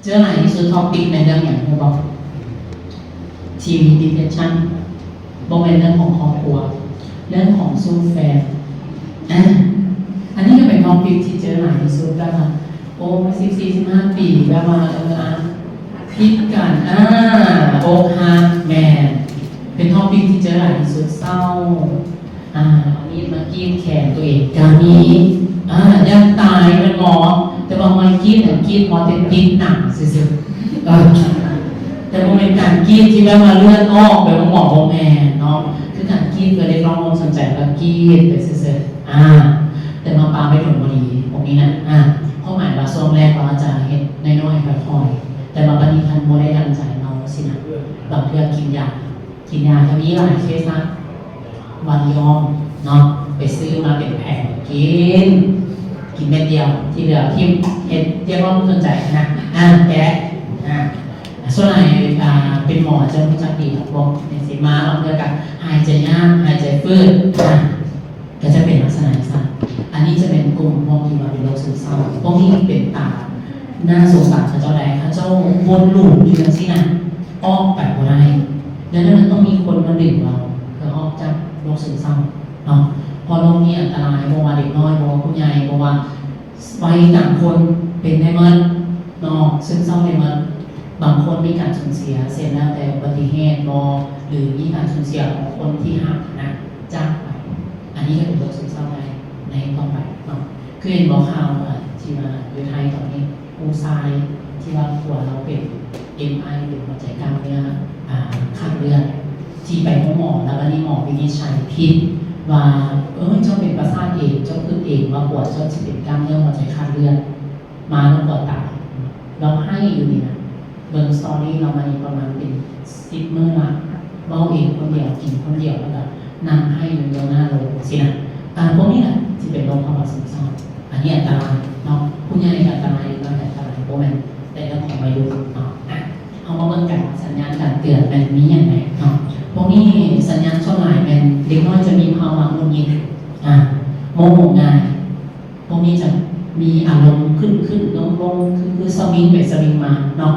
ເຈີຫຼາຍທີ່ສຸດ topic ໃນເລື່ອງຫຍັງຮູ້ບໍ່? Teen depression ບໍ່ແມ່ນເລື່ອງຂອງຄອບຄົວ, ເລື່ອງຂອງສູ້ແຟນ. ອາ ອັນນີ້ກໍເປັນ topic ທີ່ເຈີຫຼາຍທີ່ສຸດ ແບບວ່າ ໂອ້ ສິບສີ່ ສິບຫ້າປີ ແບບວ່າ ເອີ ອາ ຜິດກັນ ອາ ອົກຫັກ ແມ່ນ ເປັນ topic ທີ່ເຈີຫຼາຍທີ່ສຸດ ເສົ້າ ອາ ເອົາມີດມາກຣີດແຂນຕົວເອງກໍມີ ອາ ຢາກຕາຍແມ່ນບໍ່? ແຕ່ວ່າມາກຣີດນັ້ນ ກຣີດພໍແຕ່ຕິດໜັງຊື່ໆ ເອີ ແຕ່ບໍ່ແມ່ນການກຣີດທີ່ແບບວ່າເລືອດອອກ ແບບວ່າໝໍບໍ່ແມ່ນເນາະ ຄືການກຣີດເພື່ອຮຽກຮ້ອງຄວາມສົນໃຈ ແລ້ວກຣີດໄປຊື່ໆ ອາ ແຕ່ວ່າປາໄປດົນບໍ່ດີ ພວກນີ້ນະ ອາ ຄວາມໝາຍວ່າຊ່ວງແລກເຮົາອາດຈະເຮັດນ້ອຍໆ ຄ່ອຍໆ ແຕ່ວ່າບັດນີ້ຄັນບໍ່ໄດ້ດັ່ງໃຈເຮົາຊີ້ນະ ບາງເທື່ອກິນຢາ ກິນຢາກໍມີຫຼາຍເຄສນະ Valium ເນາະ ໄປຊື້ມາເປັນແຜງກິນ ກິນເມັດດຽວ ທີ່ເຫຼືອຖິ້ມ ເຮັດຮຽກຮ້ອງຄວາມສົນໃຈນະ ອາ ແກະ ອາ ສ່ວນຫຼາຍ ອາ ເປັນໝໍຈະຮູ້ຈັກດີ ພວກນີ້ຊິມາ ບາງເທື່ອກໍຫາຍໃຈຍາກ ຫາຍໃຈຝືດ ອາ ກໍຈະເປັນລັກສະນະຈັ່ງຊັ້ນ. ອັນນີ້ຈະເປັນກຸ່ມພວກທີ່ວ່າເປັນໂລກຊຶມເສົ້າ ພວກນີ້ເປັນຕາໜ້າສົງສານເຂົາເຈົ້າໃດ໋ ເຂົາເຈົ້າວົນລູບຢູ່ຈັ່ງຊີ້ນະ ອອກໄປບໍ່ໄດ້. ດັ່ງນັ້ນມັນຕ້ອງມີຄົນມາດຶງເຮົາເພື່ອອອກຈາກໂລກຊຶມເສົ້າເນາະ ເພາະໂລກນີ້ອັນຕະລາຍ ບໍ່ວ່າເດັກນ້ອຍ ບໍ່ວ່າຜູ້ໃຫຍ່ ບໍ່ວ່າໄວກາງຄົນເປັນໄດ້ໝົດເນາະ ຊຶມເສົ້າໄດ້ໝົດ. ບາງຄົນມີການສູນເສຍ ເຊັ່ນແລ້ວແຕ່ອຸບັດຕິເຫດບໍ ຫຼື ມີການສູນເສຍຂອງຄົນທີ່ຮັກນະ ຈາກໄປ ອັນນີ້ກໍເປັນໂລກຊຶມເສົ້າໄດ້ໃນຕໍ່ໄປເນາະ. ຄືເຫັນບໍ່ຂ່າວ ອາ ທີ່ວ່າຢູ່ໄທຕອນນີ້ ຜູ້ຊາຍທີ່ວ່າຜົວລາວເປັນ ເອັມໄອ ເປັນຫົວໃຈກ້າມເນື້ອ ອາ ຂາດເລືອດ ທີ່ໄປໂຮງໝໍ ແລ້ວບັດນີ້ໝໍວິນິດໄຈຜິດວ່າ ເອີ ເຈົ້າເປັນປະສາດເອງ ເຈົ້າຄິດເອງວ່າຜົວເຈົ້າຊິເປັນກ້າມເນື້ອຫົວໃຈຂາດເລືອດ ມາແລ້ວກໍຕາຍ ລາວໄຫ້ຢູ່ນີ້ນະ ເບິ່ງສະຕໍຣີລາວມານີ້ປະມານເປັນສິບມື້ລະ ເວົ້າເອງຄົນດຽວ ກິນຄົນດຽວ ແລ້ວກໍນັ່ງໄຫ້ຢູ່ຕໍ່ໜ້າໂລງຊີ້ນະ. ອາ ພວກນີ້ນະ ທີ່ເປັນໂລກພາວະຊຶມເສົ້າ ອັນນີ້ອັນຕະລາຍເນາະ ຜູ້ໃຫຍ່ກໍອັນຕະລາຍ ເດັກນ້ອຍກໍອັນຕະລາຍ ບໍ່ແມ່ນແຕ່ເລື່ອງຂອງໄວລຸ້ນເນາະ. ອາ ເຮົາມາເບິ່ງກັນວ່າສັນຍານການເຕືອນມັນມີຫຍັງແດ່ເນາະ. ພວກນີ້ສັນຍານສ່ວນຫຼາຍແມ່ນເດັກນ້ອຍຈະມີພາວະຫງຸດຫງິດ ອາ ໂມໂຫງ່າຍ ພວກນີ້ຈະມີອາລົມຂຶ້ນໆລົງໆ ຄື ຄືສະວິງໄປສະວິງມາເນາະ.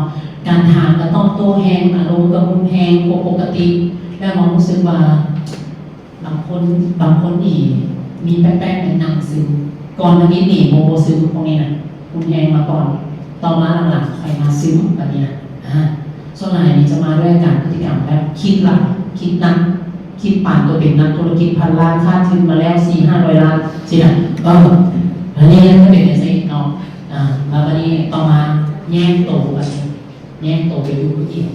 ການຖາມກໍຕອບໂຕ້ແຮງ ອາລົມກໍຮຸນແຮງກວ່າປົກກະຕິ ແລ້ວເຮົາຮູ້ສຶກວ່າບາງຄົນ ບາງຄົນນີ້ມີແປກໆ ແມ່ນນັ່ງຊຶມ ກ່ອນໜ້ານີ້ນີ້ບໍ່ ບໍ່ຊຶມ ພວກນີ້ນະ ຮຸນແຮງມາກ່ອນ ຕໍ່ມາຫຼັງໆຄ່ອຍມາຊຶມ ແບບນີ້ນະ. ອາ ສ່ວນຫຼາຍນີ້ຈະມາດ້ວຍການ ພຶດຕິກຳແບບຄິດຫຼາຍ ຄິດໜັກ ຄິດປານຕົວເປັນນັກທຸລະກິດພັນລ້ານ ຂາດທຶນມາແລ້ວສີ່ຫ້າຮ້ອຍລ້ານຊີ້ນະ. ເອີ ອັນນີ້ກໍເປັນຈັ່ງຊີ້ເນາະ. ອາ ແລ້ວບັດນີ້ຕໍ່ມາແຍກໂຕ ບັດນີ້ແຍກໂຕໄປຢູ່ຜູ້ດຽວ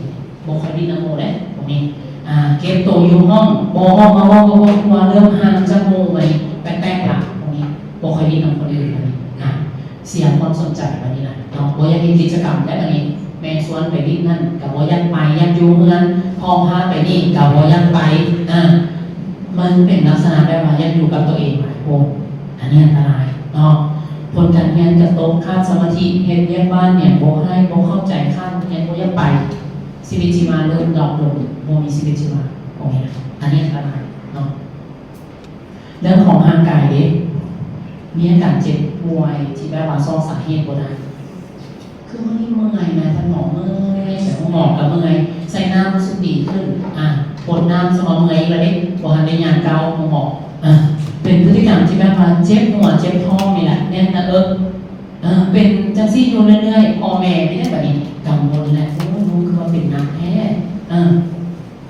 ບໍ່ຄ່ອຍຫຼິ້ນນຳໝູ່ເດ້ ພວກນີ້. ອາ ເກັບໂຕຢູ່ຫ້ອງ ບໍ່ອອກມາເວົ້າກັບຄອບຄົວ ເລີ່ມຫ່າງຈາກໝູ່ ບັດນີ້ແປກໆລະ ພວກນີ້ບໍ່ຄ່ອຍຫຼິ້ນນຳຄົນອື່ນ ບັດນີ້ ອາ ເສຍຄວາມສົນໃຈບັດນີ້ນະເນາະ ບໍ່ຢາກເຮັດກິດຈະກຳແລ້ວບັດນີ້ ແມ່ຊວນໄປຫຼິ້ນນັ້ນກໍບໍ່ຢາກໄປ ຢາກຢູ່ເຮືອນ ພໍ່ພາໄປນີ້ກໍບໍ່ຢາກໄປ. ອາ ມັນເປັນລັກສະນະແບບວ່າຢາກຢູ່ກັບຕົວເອງຫຼາຍໂພດ ອັນນີ້ອັນຕະລາຍເນາະ. ຜົນການຮຽນກໍຕົກ ຂາດສະມາທິ ເຮັດວຽກບ້ານຫຍັງບໍ່ໄດ້ ບໍ່ເຂົ້າໃຈ ຂາດຮຽນບໍ່ຢາກໄປ ຊີວິດຊີວາເລີ່ມດຣອບລົງ ບໍ່ມີຊີວິດຊີວາ ໂອເຄນະ ອັນນີ້ອັນຕະລາຍເນາະ. ເລື່ອງຂອງຮ່າງກາຍເດ້ ມີອາການເຈັບປ່ວຍທີ່ແບບວ່າຊອກສາເຫດບໍ່ໄດ້ ຄືມື້ນີ້ເມື່ອຍນະ ທ່ານໝໍ ເມື່ອຍ ໄປໂຮງໝໍກໍເມື່ອຍ ໃສ່ນ້ຳຮູ້ສຶກດີຂຶ້ນ ອາ ປົດນ້ຳ ສະມາເມື່ອຍອີກແລ້ວເດ້ ບໍ່ທັນໄດ້ຍ່າງກ້າວໂຮງໝໍ ອາ ເປັນພຶດຕິກຳທີ່ແບບວ່າເຈັບຫົວເຈັບທ້ອງນີ້ແຫຼະ ແໜ້ນໜ້າເອິກ ເອີ ເປັນຈັ່ງຊີ້ຢູ່ເລື້ອຍໆ ພໍ່ແມ່ນີ້ແຫຼະ ບັດນີ້ກັງວົນແຫຼະ ໂອ້ຍ ລູກຄືວ່າເປັນໜັກແທ້ ເອີ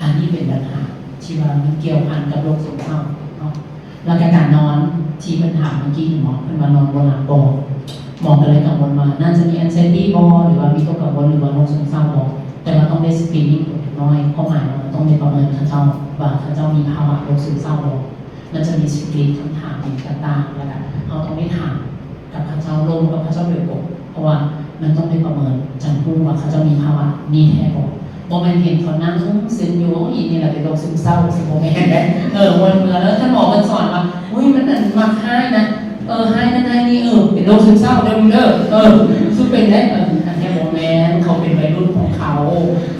ອັນນີ້ເປັນບັນຫາທີ່ວ່າມັນກ່ຽວພັນກັບໂລກຊຶມເສົ້າເນາະ. ແລ້ວກໍການນອນ ທີ່ເພິ່ນຖາມເມື່ອກີ້ນີ້ ໝໍ ເພິ່ນວ່ານອນບໍ່ຫຼັບບໍ ໝໍກໍເລີຍກັງວົນວ່າ ໜ້າຈະມີແອັງໄຊຕີບໍ ຫຼືວ່າວິຕົກກັງວົນ ຫຼືວ່າໂລກຊຶມເສົ້າບໍ ແຕ່ວ່າຕ້ອງໄດ້ສະກຣີນນິງເດັກນ້ອຍ ຄວາມໝາຍວ່າຕ້ອງໄດ້ປະເມີນເຂົາເຈົ້າວ່າເຂົາເຈົ້າມີພາວະໂລກຊຶມເສົ້າບໍ ມັນຈະມີສະກຣີນຄຳຖາມອີ່ຫຍັງຕ່າງໆ ແລ້ວກໍເຮົາຕ້ອງໄດ້ຖາມ ກັບເຂົາເຈົ້າ ລົມກັບເຂົາເຈົ້າໂດຍກົງ ເພາະວ່າມັນຕ້ອງໄດ້ປະເມີນ ຈັ່ງຮູ້ວ່າເຂົາເຈົ້າມີພາວະນີ້ແທ້ບໍ່. ບໍ່ແມ່ນເຫັນເຂົານັ່ງຊຶມຢູ່ ໂອ້ຍ ນີ້ລະເປັນໂລກຊຶມເສົ້າ ຊິບໍ່ແມ່ນເດ້. ເອີ ມ່ວນເມືອ ແລ້ວທ່ານໝໍເພິ່ນສອນວ່າ ອຸ້ຍ ມັນນັ້ນມັກຮ້າຍນະ ເອີ ຮ້າຍນັ້ນຮ້າຍນີ້ ເອີ ເປັນໂລກຊຶມເສົ້າເດີ ເດີ ເອີ ສຸເປັນເດ້. ເອີ ອັນນີ້ບໍ່ແມ່ນ ເຂົາເປັນໄວລຸ້ນຂອງເຂົາ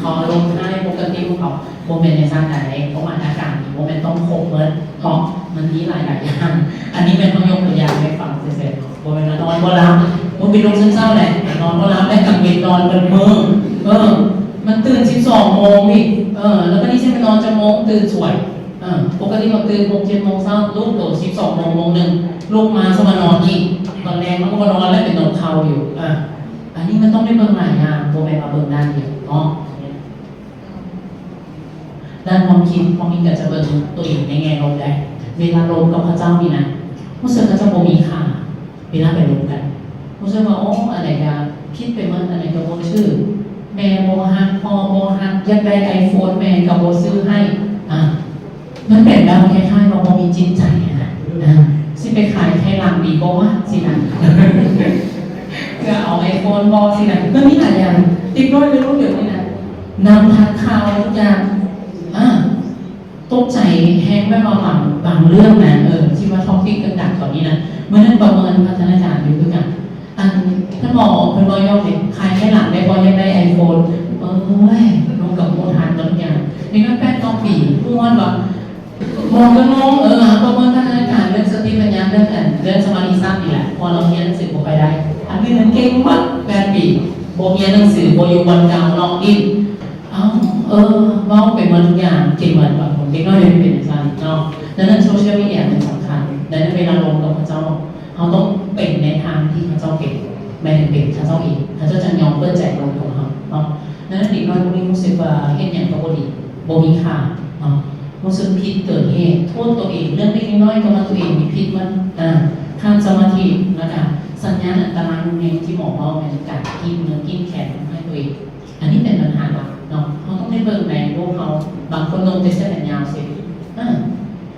ເຂົາອາລົມຮ້າຍປົກກະຕິຂອງເຂົາ ບໍ່ແມ່ນຈັ່ງຊັ້ນໃດ. ຄວາມໝາຍອາການນີ້ບໍ່ແມ່ນຕ້ອງຄົບເໝິດ ເພາະມັນມີຫຼາຍໆຢ່າງ. ອັນນີ້ແມ່ນເຮົາຍົກຕົວຢ່າງໃຫ້ຟັງຊື່ໆ ເນາະ ບໍ່ແມ່ນວ່ານອນບໍ່ຫຼັບ ໂອ້ຍ ເປັນໂລກຊຶມເສົ້າແຫຼະ ນອນບໍ່ຫຼັບ ແລະກາງເວັນນອນເໝິດມື້ ໂມງອີກ ເອີ ແລ້ວບາດນີ້ຊິໄປນອນຈັກໂມງ? ຕື່ນສວຍ ເອີ ປົກກະຕິມັກຕື່ນຫົກເຈັດໂມງເຊົ້າ ລູກໂຕສິບສອງໂມງ ໂມງໜຶ່ງ ລຸກມາສະມານອນອີກ ຕອນແລງມັນກໍບໍ່ນອນແລ້ວ ເປັນນົກເຂົາຢູ່ ອາ ອັນນີ້ມັນຕ້ອງໄດ້ເບິ່ງຫຼາຍຢ່າງ ບໍ່ແມ່ນວ່າເບິ່ງດ້ານດຽວເນາະ. ດ້ານຄວາມຄິດ ຄວາມຄິດກໍຈະເບິ່ງຕົວເອງໃນແງ່ລົບໄດ້ ເວລາລົມກັບເຂົາເຈົ້ານີ້ນະ ຮູ້ສຶກເຂົາເຈົ້າບໍ່ມີຄ່າ ເວລາໄປລົມກັນ ຮູ້ສຶກວ່າ ໂອ້ ອັນໃດກໍຜິດໄປໝົດ ອັນໃດກໍບໍ່ຖືກ ແມ່ບໍ່ຮັກ ພໍ່ບໍ່ຮັກ ຢາກໄດ້ໄອໂຟນ ແມ່ກໍບໍ່ຊື້ໃຫ້ ອາ ມັນເປັນແບບຄ້າຍໆວ່າບໍ່ມີຈິດໃຈຫັ້ນນະ ອາ ຊິໄປຂາຍໄຂ່ຫຼັງດີກວ່າວະ ຊີ້ນະ ເພື່ອເອົາໄອໂຟນບໍ ຊີ້ນະ ມັນມີຫຼາຍຢ່າງ ເດັກນ້ອຍວັຍລຸ້ນດຽວນີ້ນະ ນຳທັດຂ່າວທຸກຢ່າງ ອາ ຕົກໃຈແຮງ ແບບວ່າບາງ ບາງເລື່ອງນະ ເອີ ທີ່ວ່າທອບປິກດັງໆຕອນນີ້ນະ ມື້ນັ້ນປະເມີນພັດທະນາການຢູ່ຄືກັນ ອັນ ທ່ານໝໍ ເພິ່ນເວົ້າຍອກເດ ຂາຍໄຂ່ຫຼັງໄດ້ບໍ່ ຢາກໄດ້ໄອໂຟນ ໂອ້ຍ ນ້ອງກໍບໍ່ທັນເນາະ ທຸກຢ່າງ ເດັກນ້ອຍແປດ ເກົ້າປີ ຮູ້ຮອດວ່າ ໝໍກໍງົງ ເອີ ປະເມີນພັດທະນາການ ເລື່ອງສະຕິປັນຍາ ເລື່ອງອັນ ເລື່ອງສະມາທິສັ້ນນີ້ແຫຼະ ເພາະວ່າລາວຮຽນໜັງສືບໍ່ຄ່ອຍໄດ້ ອັນອື່ນເກັ່ງໝົດ ແປດປີ ບໍ່ຮຽນໜັງສື ບໍ່ຢູ່ບ່ອນເກົ່າ ເລາະຫຼິ້ນ ເອົ້າ ເອີ ເວົ້າໄປໝົດທຸກຢ່າງ ເກັ່ງໝົດ ບາງຄົນເດັກນ້ອຍດຽວນີ້ເປັນຈັ່ງຊັ້ນເນາະ ດັ່ງນັ້ນໂຊຊຽວມີເດຍແມ່ນສຳຄັນ ດັ່ງນັ້ນເວລາລົມກັບເຂົາເຈົ້າ ເຮົາຕ້ອງເປັນໃນທາງທີ່ເຂົາເຈົ້າເປັນ ໝາຍເຖິງເປັນເຂົາເຈົ້າເອງ ເຂົາເຈົ້າຈັ່ງຍອມເປີດໃຈລົມກັບເຮົາເນາະ ດັ່ງນັ້ນເດັກນ້ອຍພວກນີ້ຮູ້ສຶກວ່າເຮັດຫຍັງກໍບໍ່ດີ ບໍ່ມີຄ່າເນາະ ຮູ້ສຶກຜິດເກີນເຫດ ໂທດຕົວເອງ ເລື່ອງເລັກໆນ້ອຍໆກໍວ່າຕົວເອງນີ້ຜິດໝົດ ອາ ຂາດສະມາທິ ແລ້ວກະສັນຍານອັນຕະລາຍຮຸນແຮງທີ່ໝໍເວົ້າແມ່ນການກິນເນື້ອກິນແຂນທຳຮ້າຍຕົວເອງ ອັນນີ້ເປັນບັນຫາຫຼັກເນາະ ເຮົາຕ້ອງໄດ້ເບິ່ງແລລູກເຮົາ ບາງຄົນລົງແຕ່ເສື້ອແຂນຍາວຊິ ເອີ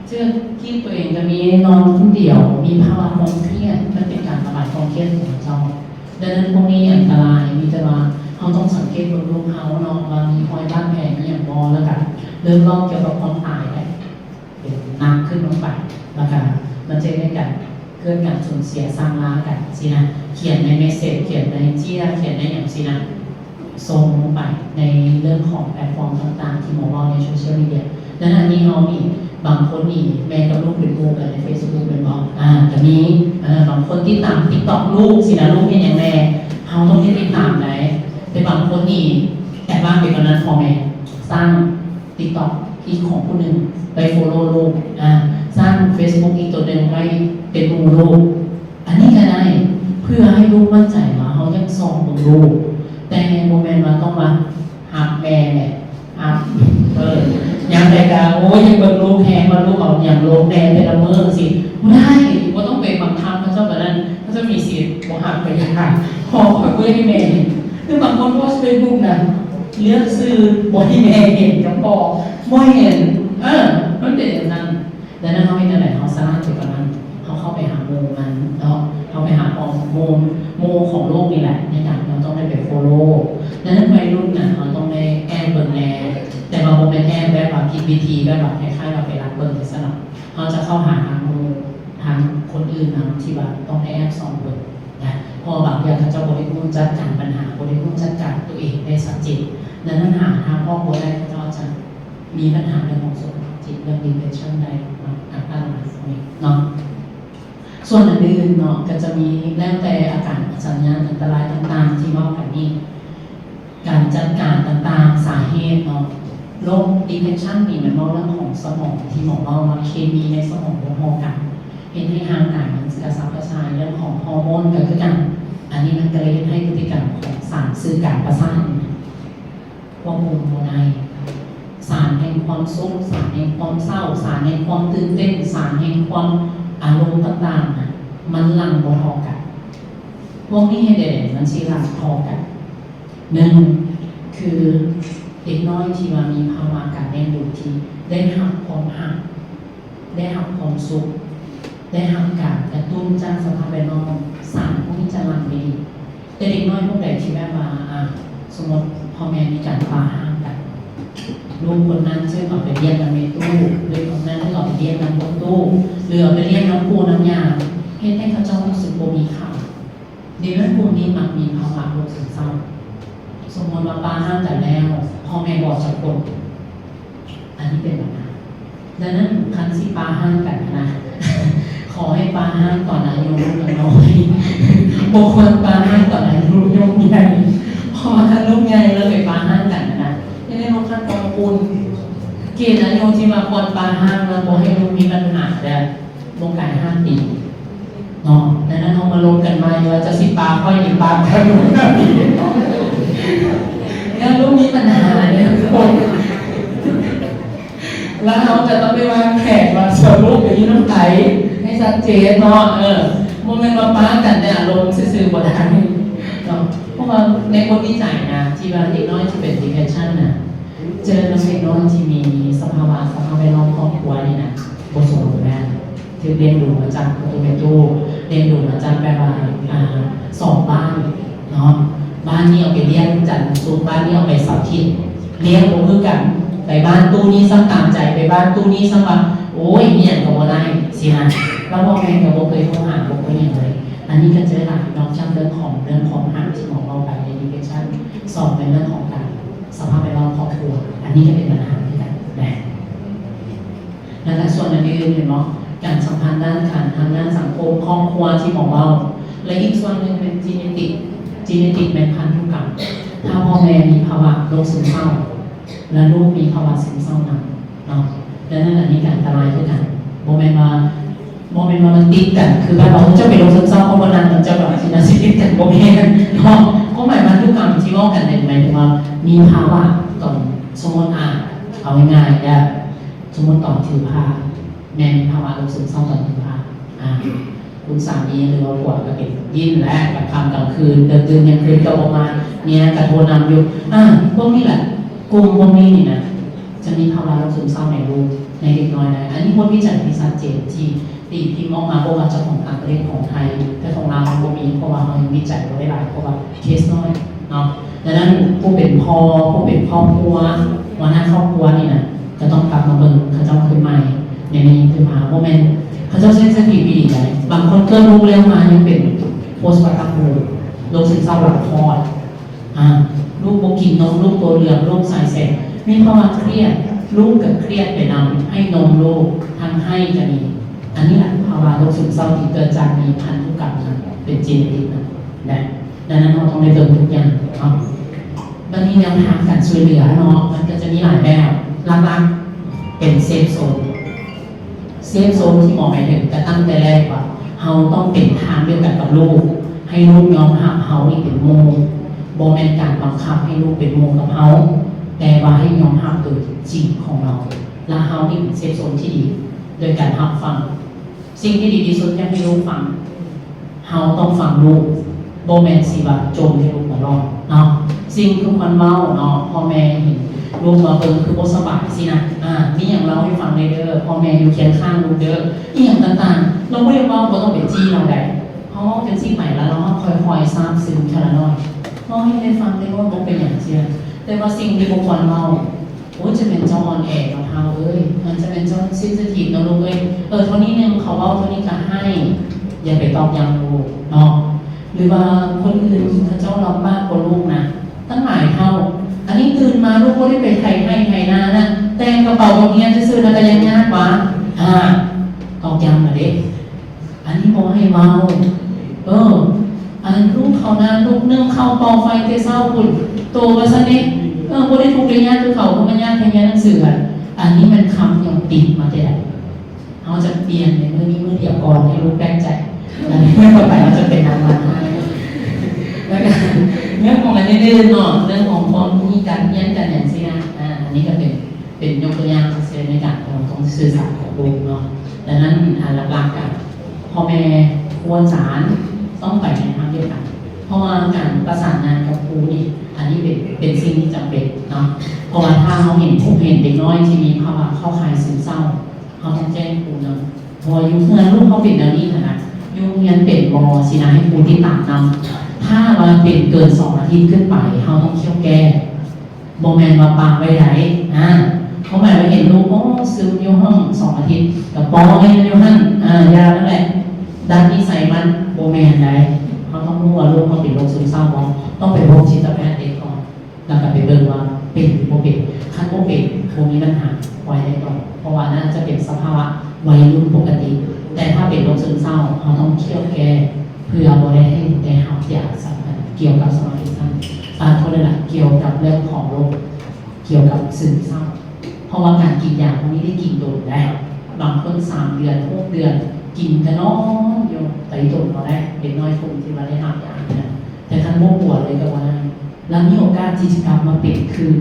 ເຊື່ອທີ່ຕົວເອງກໍມີ ນອນຄົນດຽວ ມີພາວະຄວາມຄຽດ ມັນເປັນການລະບາຍຄວາມຄຽດຂອງເຂົາເຈົ້າ ດັ່ງນັ້ນພວກນີ້ອັນຕະລາຍ ມີແຕ່ວ່າເຮົາຕ້ອງສັງເກດເບິ່ງລູກເຮົາເນາະ ວ່າມີຮອຍບາດແຜມີຫຍັງບໍ່ ແລ້ວກໍເລີ່ມເວົ້າກ່ຽວກັບຄວາມຕາຍໄດ້ ເປັນໜັກຂຶ້ນລົງໄປ ແລ້ວກໍມັນຈະເຮັດໃຫ້ການ ເກີດການສູນເສຍສ້າງລາກັນຊີ້ນະ ຂຽນໃນເມສເສດ ຂຽນໃນເຈ້ຍ ຂຽນໃນຫຍັງຊີ້ນະ ສົ່ງລົງໄປໃນເລື່ອງຂອງແພລດຟອມຕ່າງໆ ທີ່ໝໍເວົ້າໃນໂຊຊຽວມີເດຍ ແລະ ອັນນີ້ເຮົານີ້ ບາງຄົນນີ້ແມ່ກັບລູກເປັນໝູ່ກັນໃນເຟສບຸກແມ່ນບໍ່? ອາ ກໍມີ ເອີ ບາງຄົນຕິດຕາມຕິກຕັອກລູກຊີ້ນະ ລູກເຮັດຫຍັງແດ່ ເຮົາຕ້ອງໄດ້ຕິດຕາມໄດ໋ ແຕ່ບາງຄົນນີ້ແອດວານໄປກວ່ານັ້ນ ພໍ່ແມ່ສ້າງ TikTok ອີກຂອງຜູ້ໜຶ່ງໄປ follow ລູກ ອາ ສ້າງ Facebook ອີກຕົວໜຶ່ງໄວ້ເປັນໝູ່ລູກ ອັນນີ້ກໍໄດ້ ເພື່ອໃຫ້ລູກໝັ້ນໃຈວ່າເຮົາຍັງສ່ອງເບິ່ງລູກ ແຕ່ບໍ່ແມ່ນວ່າຕ້ອງວ່າຮັກແມ່ແຫຼະ ຮັກ ເອີ ຍາມໃດກໍ ໂອ້ຍ ຢາກເບິ່ງລູກແຮງ ວ່າລູກເອົາຫຍັງລົງແດ່ແຕ່ລະມື້ ຈັ່ງຊີ້ ບໍ່ໄດ້ ບໍ່ຕ້ອງໄປບັງຄັບເຂົາເຈົ້າປານນັ້ນ ເຂົາເຈົ້າມີສິດບໍ່ຮັກກໍຢ່າ ເພາະຂ້ອຍບໍ່ຢາກໃຫ້ແມ່ເຫັນ ຄືບາງຄົນໂພສເຟສບຸກນະ ເລືອກຊື່ບໍ່ໃຫ້ແມ່ເຫັນກັບພໍ່ ບໍ່ໃຫ້ເຫັນ ເອີ ມັນເປັນຈັ່ງຊັ້ນ ແລ້ວນັ້ນເຮົາເຮັດຈັ່ງໃດ? ເຮົາສະຫຼາດໄປກວ່ານັ້ນ ເຮົາເຂົ້າໄປຫາໝູ່ມັນເນາະ ເຮົາໄປຫາພໍ່ໝູ່ ໝູ່ຂອງລູກນີ້ແຫຼະ ໃນການທີ່ເຮົາຕ້ອງໄດ້ໄປ follow ແລ້ວນັ້ນໄວລຸ້ນນະ ເຮົາຕ້ອງໄດ້ແອບເບິ່ງແດ່ ແຕ່ວ່າບໍ່ແມ່ນແອບແບບວ່າຜິດວິທີ ແບບວ່າຄ້າຍໆວ່າໄປລັກເບິ່ງຊັ້ນເນາະ ເຮົາຈະເຂົ້າຫາທາງໝູ່ ທາງຄົນອື່ນນຳ ທີ່ວ່າຕ້ອງໄດ້ແອບສ່ອງເບິ່ງນະ ເພາະວ່າບາງເທື່ອເຂົາເຈົ້າບໍ່ໄດ້ຮູ້ຈັດການບັນຫາ ບໍ່ໄດ້ຮູ້ຈັດການຕົວເອງໄດ້ຊັດເຈນ ແລ້ວນັ້ນຫາທາງອອກບໍ່ໄດ້ ເຂົາເຈົ້າອາດຈະ ມີບັນຫາເລື່ອງຂອງສຸຂະພາບຈິດ ເລື່ອງ depression ໄດ້ເນາະ ຕ່າງໆນານາເນາະ ສ່ວນອັນອື່ນເນາະ ກໍຈະມີແລ້ວແຕ່ອາການ ສັນຍານອັນຕະລາຍຕ່າງໆ ທີ່ເວົ້າກັນນີ້ ການຈັດການຕ່າງໆ ສາເຫດເນາະ ໂລກ depression ນີ້ມັນເວົ້າເລື່ອງຂອງສະໝອງ ທີ່ໝໍເວົ້າວ່າເຄມີໃນສະໝອງບໍ່ເທົ່າກັນ ເຮັດໃຫ້ຮ່າງກາຍມັນກະສັບກະສ່າຍ ເລື່ອງຂອງຮໍໂມນກໍຄືກັນ ອັນນີ້ມັນກໍເລີຍເຮັດໃຫ້ພຶດຕິກຳຂອງສານສື່ການປະສາດນີ້ ຄວບຄຸມບໍ່ໄດ້ ສານແຫ່ງຄວາມສຸກ ສານແຫ່ງຄວາມເສົ້າ ສານແຫ່ງຄວາມຕື່ນເຕັ້ນ ສານແຫ່ງຄວາມອາລົມຕ່າງໆນະ ມັນຫຼັ່ງບໍ່ເທົ່າກັນ ພວກນີ້ເຮັດໃດມັນຊິຫຼັ່ງເທົ່າກັນ? ໜຶ່ງ ຄືເດັກນ້ອຍທີ່ວ່າມີພາວະການລ້ຽງດູທີ່ໄດ້ຮັບຄວາມຮັກ ໄດ້ຮັບຄວາມສຸກ ໄດ້ຮັບການກະຕຸ້ນຈາກສະພາບແວດລ້ອມ ສານພວກນີ້ຈະຫຼັ່ງໄດ້ດີ ແຕ່ເດັກນ້ອຍພວກໃດທີ່ແບບວ່າ ອາ ສົມມຸດພໍ່ແມ່ມີການປາຮ້າງກັນ ລູກຄົນນັ້ນຖືກເອົາໄປລ້ຽງນຳແມ່ຕູ້ ລູກຄົນນັ້ນຖືກເອົາໄປລ້ຽງນຳພໍ່ຕູ້ ຫຼືເອົາໄປລ້ຽງນຳປູ່ນຳຍ່າ ເຮັດໃຫ້ເຂົາເຈົ້າຮູ້ສຶກບໍ່ມີຄ່າ ເດັກນ້ອຍກຸ່ມນີ້ມັກມີພາວະໂລກຊຶມເສົ້າ ສົມມຸດວ່າປາຮ້າງກັນແລ້ວ ພໍ່ແມ່ບໍ່ຈັກຄົນ ອັນນີ້ເປັນບັນຫາ ດັ່ງນັ້ນຄັນຊິປາຮ້າງກັນນະ ຂໍໃຫ້ປາຮ້າງຕອນອາຍຸລູກຍັງນ້ອຍ ບໍ່ຄວນປາຮ້າງຕອນອາຍຸລູກໃຫຍ່ ເພາະວ່າຄັນລູກໃຫຍ່ແລ້ວໄປປາຮ້າງກັນນະ ເຮັດໃຫ້ລູກຄັນ ເປັນອາຍຸທີ່ວ່າຄວນປະຮ່າງແລ້ວບໍ່ໃຫ້ລູກມີບັນຫາແລ້ວ ບໍ່ກາຍຫ້າປີເນາະ. ດັ່ງນັ້ນເຮົາມາລົມກັນໃໝ່ວ່າຈະຊິປະຂ້ອຍນີ້ປະແຕ່ລູກຫ້າປີ ແລ້ວລູກມີບັນຫາເດ້ ແລ້ວເຮົາຈະຕ້ອງໄດ້ວາງແຜນວ່າສ່ວນລູກໄປຢູ່ນຳໃຜໃຫ້ຊັດເຈນເນາະ. ເອີ ບໍ່ແມ່ນວ່າປະກັນແຕ່ອາລົມຊື່ໆບໍ່ໄດ້ເນາະ. ເພາະວ່າໃນບົດວິໄຈນະ ທີ່ວ່າເດັກນ້ອຍທີ່ເປັນ depression ນະ ເຈີນຳເດັກນ້ອຍທີ່ມີສະພາວະ ສະພາບແວດລ້ອມຄອບຄົວນີ້ນະ ບໍ່ສົມບູນແບບ ຖືກລ້ຽງດູມາຈາກພໍ່ຕູ້ແມ່ຕູ້ ລ້ຽງດູມາຈາກແບບວ່າ ອ່າ ສອງບ້ານເນາະ. ບ້ານນີ້ເອົາໄປລ້ຽງຈັນສຸກ ບ້ານນີ້ເອົາໄປເສົາທິດ ລ້ຽງບໍ່ຄືກັນ. ໄປບ້ານຕູ້ນີ້ຊ່າງຕາມໃຈ ໄປບ້ານຕູ້ນີ້ຊ່າງວ່າ ໂອ້ຍ ອີ່ຫຍັງກໍບໍ່ໄດ້ຊີ້ນະ. ແລ້ວພໍ່ແມ່ກໍບໍ່ເຄີຍໂທຫາ ບໍ່ເຄີຍຫຍັງເລີຍ. ອັນນີ້ກໍເຈີຫຼາຍເນາະ ຈາກເລື່ອງຂອງ ເລື່ອງຄວາມຮັກທີ່ໝໍເວົ້າໄປໃນ depression ສອງ ເປັນເລື່ອງຂອງການ ສະພາບແວດລ້ອມຄອບຄົວ ອັນນີ້ກໍເປັນບັນຫາຄືກັນນະ. ແລ້ວກໍສ່ວນອື່ນໆ ເຫັນບໍ່ ການສຳພັນດ້ານການທາງດ້ານສັງຄົມຄອບຄົວທີ່ໝໍເວົ້າ ແລະ ອີກສ່ວນໜຶ່ງແມ່ນ genetic genetic ແມ່ນພັນທຸກຳ. ຖ້າພໍ່ແມ່ມີພາວະໂລກຊຶມເສົ້າ ແລະ ລູກມີພາວະຊຶມເສົ້ານຳເນາະ ແລ້ວນັ້ນອັນນີ້ກໍອັນຕະລາຍຄືກັນ. ບໍ່ແມ່ນວ່າ ບໍ່ແມ່ນວ່າມັນຕິດກັນ ຄືແບບວ່າ ເຈົ້າເປັນໂລກຊຶມເສົ້າ ເພາະວ່ານັ້ນ ເຈົ້າກໍຊິມາຊິຕິດກັນ ບໍ່ແມ່ນເນາະ. ຄວາມໝາຍພັນທຸກຳທີ່ເວົ້າກັນນີ້ ໝາຍເຖິງວ່າມີພາວະຕອນ ສົມມຸດ ອາ ເອົາງ່າຍໆ ເດີ ສົມມຸດຕອນຖືພາ ແມ່ນພາວະໂລກຊຶມເສົ້າຕອນຖືພາ ອາ ຄຸນສາມີ ຫຼືວ່າຜົວກໍເປັນ ຍິ້ນແຫຼະ ກາງຄ່ຳກາງຄືນ ເດີ່ນຕື່ນກາງຄືນກໍບໍ່ມາ ເມຍກໍໂທນຳຢູ່ ອາ ພວກນີ້ແຫຼະ ກຸ່ມພວກນີ້ນີ້ນະ ຈະມີພາວະໂລກຊຶມເສົ້າໃນລູກ ໃນເດັກນ້ອຍໄດ້. ອັນນີ້ບົດວິໄຈທີ່ຊັດເຈນທີ່ຕີພິມອອກມາ ບໍ່ວ່າຈະຂອງຕ່າງປະເທດ ຂອງໄທ ແຕ່ຂອງລາວຍັງບໍ່ມີ ເພາະວ່າເຮົາຍັງວິໄຈບໍ່ໄດ້ຫຼາຍ ເພາະວ່າເຄສນ້ອຍເນາະ. ດັ່ງນັ້ນ ຜູ້ເປັນພໍ່ ຜູ້ເປັນຄອບຄົວ ຫົວໜ້າຄອບຄົວນີ້ນະ ກໍຕ້ອງກັບມາເບິ່ງເຂົາເຈົ້າຄືນໃໝ່ ໃນນີ້ຄືມາ ບໍ່ແມ່ນເຂົາເຈົ້າເຊັນຊິທີບອີ່ຫຼີໃດ. ບາງຄົນເກີດລູກແລ້ວມາຍັງເປັນ postpartum ໂລກຊຶມເສົ້າຫຼັງຄອດ ອາ ລູກບໍ່ກິນນົມ ລູກຕົວເຫຼືອງ ລູກສາຍແສບ ມີພາວະຄຽດ ລູກກໍຄຽດໄປນຳ ໃຫ້ນົມລູກ ທັງໄຫ້ກໍມີ. ອັນນີ້ລະພາວະໂລກຊຶມເສົ້າທີ່ເກີດຈາກມີພັນທຸກຳນຳ ເປັນ genetic ນຳ ແລະ ດັ່ງນັ້ນເຮົາຕ້ອງໄດ້ເບິ່ງທຸກຢ່າງເນາະ. ບັດນີ້ແນວທາງການຊ່ວຍເຫຼືອເນາະ ມັນກໍຈະມີຫຼາຍແບບ ຫຼັກໆ ເປັນ safe zone safe zone ທີ່ໝໍໝາຍເຖິງ ກະຕັ້ງແຕ່ແລກວ່າ ເຮົາຕ້ອງເປັນທາງດຽວກັນກັບລູກ ໃຫ້ລູກຍອມຮັບເຮົານີ້ເປັນໝູ່ ບໍ່ແມ່ນການບັງຄັບໃຫ້ລູກເປັນໝູ່ກັບເຮົາ ແຕ່ວ່າໃຫ້ຍອມຮັບໂດຍຈິງຂອງເຮົາ ແລະ ເຮົານີ້ເປັນ safe zone ທີ່ດີ ໂດຍການຮັບຟັງ. ສິ່ງທີ່ດີທີ່ສຸດຢາກໃຫ້ລູກຟັງ ເຮົາຕ້ອງຟັງລູກ ບໍ່ແມ່ນຊິວ່າຈົ່ມໃຫ້ລູກຕະຫຼອດເນາະ. ສິ່ງຄືຄວນເວົ້າເນາະ ພໍ່ແມ່ເຫັນລູກວ່າ ເບິ່ງຄືບໍ່ສະບາຍຊີ້ນະ ອາ ມີຫຍັງເລົ່າໃຫ້ຟັງແດ່ເດີ ພໍ່ແມ່ຢູ່ຄຽງຂ້າງລູກເດີ ອີ່ຫຍັງຕ່າງໆ ລາວບໍ່ຢາກເວົ້າ ບໍ່ຕ້ອງໄປຈີ້ລາວໃດ. ເຮົາເວົ້າຈັ່ງຊີ້ໄປ ແລ້ວລາວຄ່ອຍໆຊາບຊຶມເທື່ອລະໜ້ອຍ ເວົ້າໃຫ້ໄດ້ຟັງແດ່ ບໍ່ເປັນຫຍັງເທື່ອ. ແຕ່ວ່າສິ່ງທີ່ບໍ່ຄວນເວົ້າ ໂອ້ຍ ຈະແມ່ນເຈົ້າອ່ອນແອເນາະທ້າວເອີຍ ມັນຈະແມ່ນເຈົ້າເຊັນຊິທີບເນາະລູກເອີຍ ເອີ ເທົ່ານີ້ໜຶ່ງ ເຂົາເວົ້າເທົ່ານີ້ກໍໄຫ້ ຢ່າໄປຕອກຢ້ຳລູກເນາະ. ຫຼືວ່າຄົນອື່ນເຂົາເຈົ້າລຳບາກກວ່າລູກນະ ຕັ້ງຫຼາຍເທົ່າ ອັນນີ້ຕື່ນມາລູກບໍ່ໄດ້ໄປໄຖໄຮ່ໄຖນານະ ແຕ່ງກະເປົາໂຮງຮຽນຊື່ໆນະ ກໍຍັງຍາກຫວາ ອາ ຕອກຢ້ຳລະເດ້. ອັນນີ້ບໍ່ໃຫ້ເວົ້າ ເອີ ອັນລູກເຂົານະ ລູກໜຶ້ງເຂົ້າເປົ່າໄຟແຕ່ເຊົ້າພຸ້ນ ໂຕວ່າຊັ້ນເດ ເອີ ບໍ່ໄດ້ທຸກໄດ້ຍາກຄືເຂົາ ເພາະມັນຍາກແຕ່ຮຽນໜັງສື. ອັນນີ້ແມ່ນຄຳທີ່ເຮົາຕິດມາແຕ່ໃດ ເຮົາຈະປ່ຽນໃນມື້ນີ້ມື້ດຽວກ່ອນ ໃຫ້ລູກແປກໃຈ ແລ້ວມື້ຕໍ່ໄປເຮົາຈະເປັນນາງລຳໃຫ້. ແລ້ວກໍເລື່ອງຂອງອັນອື່ນໆເນາະ ເລື່ອງຂອງຄວາມຮູ້ການຮຽນການຫຍັງຊີ້ນະ ອາ ອັນນີ້ກໍເປັນ ເປັນຍົກຕົວຢ່າງເຊັ່ນໃນການທີ່ເຮົາຕ້ອງສື່ສານກັບລູກເນາະ. ດັ່ງນັ້ນ ອັນຫຼັກໆ ກະພໍ່ແມ່ ຄູອາຈານຕ້ອງໄປໃນທາງດຽວກັນ ເພາະວ່າການປະສານງານກັບຄູນີ້ ອັນນີ້ເປັນ ເປັນສິ່ງທີ່ຈຳເປັນເນາະ. ເພາະວ່າຖ້າເຮົາເຫັນ ເຫັນເດັກນ້ອຍທີ່ມີພາວະເຂົ້າຂ່າຍຊຶມເສົ້າ ເຮົາຕ້ອງແຈ້ງຄູນຳ ເພາະວ່າຢູ່ເຮືອນລູກເຮົາເປັນແນວນີ້ຫັ້ນນະ ຢູ່ໂຮງຮຽນເປັນບໍ່ ຊີ້ນະ ໃຫ້ຄູຕິດຕາມນຳ. ຖ້າວ່າເປັນເກີນສອງອາທິດຂຶ້ນໄປ ເຮົາຕ້ອງຄຽວແກ້. ບໍ່ແມ່ນວ່າປະໄວ້ໃດ ອາ ຄວາມໝາຍວ່າເຫັນລູກ ໂອ້ ຊຶມຢູ່ຫ້ອງສອງອາທິດ ກໍປ່ອຍມັນຢູ່ຫັ້ນ ອາ ຢ່ານັ້ນແຫຼະ ດັດນິໄສມັນ ບໍ່ແມ່ນໃດ. ເຮົາຕ້ອງຮູ້ວ່າລູກເຮົາເປັນໂລກຊຶມເສົ້າບໍ່ ຕ້ອງໄປພົບຈິດຕະແພດເດັກກ່ອນ ແລ້ວກໍໄປເບິ່ງວ່າເປັນຫຼືບໍ່ເປັນ. ຄັນບໍ່ເປັນ ບໍ່ມີບັນຫາ ປ່ອຍໄດ້ກ່ອນ ເພາະວ່ານັ້ນຈະເປັນສະພາວະໄວລຸ້ນປົກກະຕິ. ແຕ່ຖ້າເປັນໂລກຊຶມເສົ້າ ເຮົາຕ້ອງຄຽວແກ້ ເພື່ອບໍ່ໄດ້ໃຫ້ໄດ້ຮັບຢາສຳຄັນກ່ຽວກັບສະມາທິສັ້ນ ອາ ໂທດເດີລະ ກ່ຽວກັບເລື່ອງຂອງໂລກ ກ່ຽວກັບຊຶມເສົ້າ. ເພ ພາະວ່າການກິນຢາບໍ່ມີໄດ້ກິນດົນໄດ໋, ບາງຄົນສາມເດືອນ ຫົກເດືອນ ກິນກະນອນຢູ່ໄປດົນເອົາໄດ໋, ເດັກນ້ອຍກຸ່ມທີ່ວ່າໄດ້ຮັບຢານະ. ແຕ່ຄັນບໍ່ປົວເລີຍກະບໍ່ໄດ້ ລະມີໂອກາດທີ່ຈະກັບມາເປັນຄືນ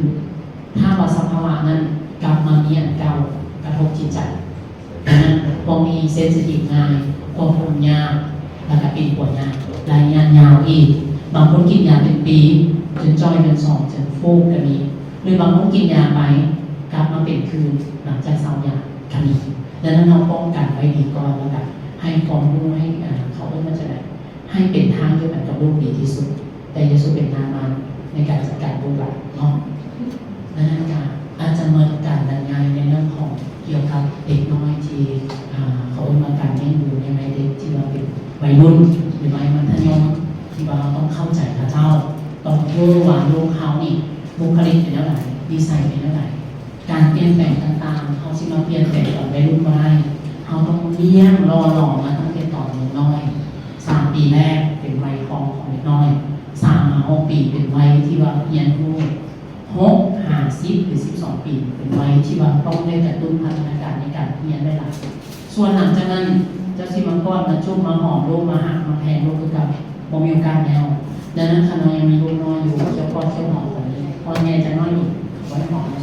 ຖ້າວ່າສະພາວະນັ້ນກັບມາມີອັນເກົ່າ ກະທົບຈິດໃຈ. ດັ່ງນັ້ນ ພວກນີ້ເຊັນຊິທີຟງ່າຍ, ຄວບຄຸມຍາກ ແລ້ວກະປິ່ນປົວຍາກ ໄລຍະຍາວອີກ. ບາງຄົນກິນຢາເປັນປີ ຈົນຈ່ອຍ ຈົນສອບ ຈົນຟູກກະມີ ຫຼືບາງຄົນກິນຢາໄປ ກັບມາເປັນຄືນຫຼັງຈາກເຊົາຢາກະມີ. ດັ່ງນັ້ນ ເຮົາປ້ອງກັນໄວ້ດີກ່ອນ ແລ້ວກະໃຫ້ຄວາມຮູ້ ໃຫ້ ເຂົາເອີ້ນວ່າຈັ່ງໃດ ໃຫ້ເປັນທາງດຽວກັນກັບລູກດີທີ່ສຸດ, ແຕ່ຢ່າສູ່ເປັນທາງມານໃນການຈັດການລູກຫຼານເນາະ. ດັ່ງນັ້ນກະອາດຈະໝົດການບັນຍາຍໃນເລື່ອງຂອງກ່ຽວກັບເດັກນ້ອຍທີ່ ເຂົາເອີ້ນວ່າການລ້ຽງດູໃນໄວເດັກ ທີ່ວ່າເປັນໄວລຸ້ນ ຫຼືໄວມັດທະຍົມ ທີ່ວ່າເຮົາຕ້ອງເຂົ້າໃຈເຂົາເຈົ້າ, ຕ້ອງຮູ້ວ່າລູກເຮົານີ້ບຸກຄະລິກເປັນແນວໃດ, ນິໄສເປັນແນວໃດ. ການປ່ຽນແປງຕ່າງໆ ເຮົາຊິມາປ່ຽນແປງຕອນໄວລຸ້ນບໍ່ໄດ້, ເຮົາຕ້ອງລ້ຽງຫຼໍ່ຫຼອມມາຕັ້ງແຕ່ຕອນຍັງນ້ອຍ. ສາມປີແລກເປັນໄວທອງຂອງເດັກນ້ອຍ, ສາມຫາຫົກປີເປັນໄວທີ່ວ່າຮຽນຮູ້, ຫົກຫາສິບ ຫຼື ສິບສອງປີ ເປັນໄວທີ່ວ່າຕ້ອງໄດ້ກະຕຸ້ນພັດທະນາການໃນການຮຽນໄດ້ຫຼາຍ. ສ່ວນຫຼັງຈາກນັ້ນ ເຈົ້າຊິມາກອດມາຈູບມາຫອມລູກ ມາຮັກມາແພງລູກຄືເກົ່າ ບໍ່ມີໂອກາດແລ້ວ. ດັ່ງນັ້ນ ຄັນເຮົາຍັງມີລູກນ້ອຍຢູ່ ຄຽວກອດຄຽວຫອມກວ່ານີ້, ພໍໃຫຍ່ຈັກໜ້ອຍນີ້ ບໍ່ໄດ້ຫອມແລ້ວ.